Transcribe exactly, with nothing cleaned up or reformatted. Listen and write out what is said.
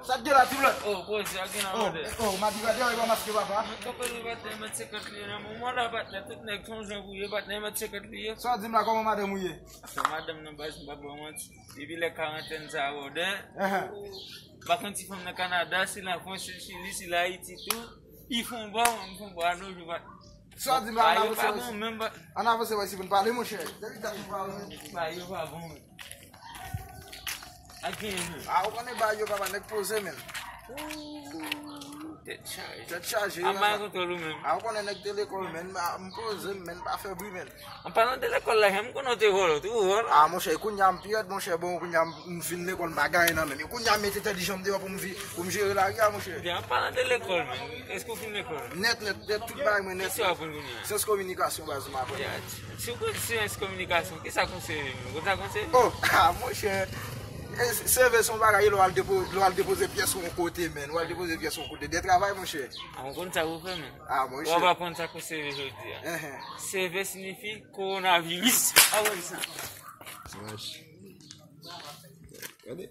Sa k gen la, ti blòd? Oh, poze, a gen nan Oh, lòdè. Oh, madigra deyò, e pa maske, papa. Mwen konprann ou patnè, mèt senkant li ye nan men w. Mwen la, patnè, tout nèg se yon jan pou ye, patnè, mèt senkant li ye. Sa w di m la, kòman madanm ou ye? Sa madanm nan baz, m p ap ba w manti. Depi lè karantèn sa a, wè w, den. M pa konn ti fanm nan Kanada, si l an Frans, si l Chili, si l Ayiti tou. Li fè yon bò, li fè yon bò a nou jou, patnè. Sa w di m la, ann avanse, ann avanse, wè si pou n pale, monchè. Depi dat nou pa wè. Ba yo pa bon, wi. A gen, men. A, ou konnen bagay yo, papa, nèg poze, men. Ooh, tèt chaje. Tèt chaje. A, m pa gen kontwòl ou menm. A, ou konnen nèg te lekòl, men. M poze, men, pa fè bri, men. An palan de lekòl la, m konnen w te vòlò, tou vòlò. A, monchè, kounye a m pi rèd, monchè, bon, kounye a m fin lekòl, m pa gen anyen nan men m. Kounye a m mete tèt janm deyò pou m vi-, pou m jere lari a, monchè. Byen, an palan de lekòl, men, èske w fin lekòl? Nèt, nèt, nèt, tout bagay mwen nèt. Kisa w aprann kounye a? Syans kominikasyon, baz, m aprann. Si w konn syans kominikasyon, kisa w konn seve menm? Ou konn sa w konn seve? Oh, ah, monchè. CV se yon bagay, lè w al depo-, lè w al depoze pyès ou yon kote, men. Ou al depoze pyès ou yon kote. De travay, monchè. Ah, ou konn sa ou fè, men. Ah, monchè. Ou ap aprann sa k yon CV jodi a. CV siyifi kowonaviris. Ah, wè sa. Gade.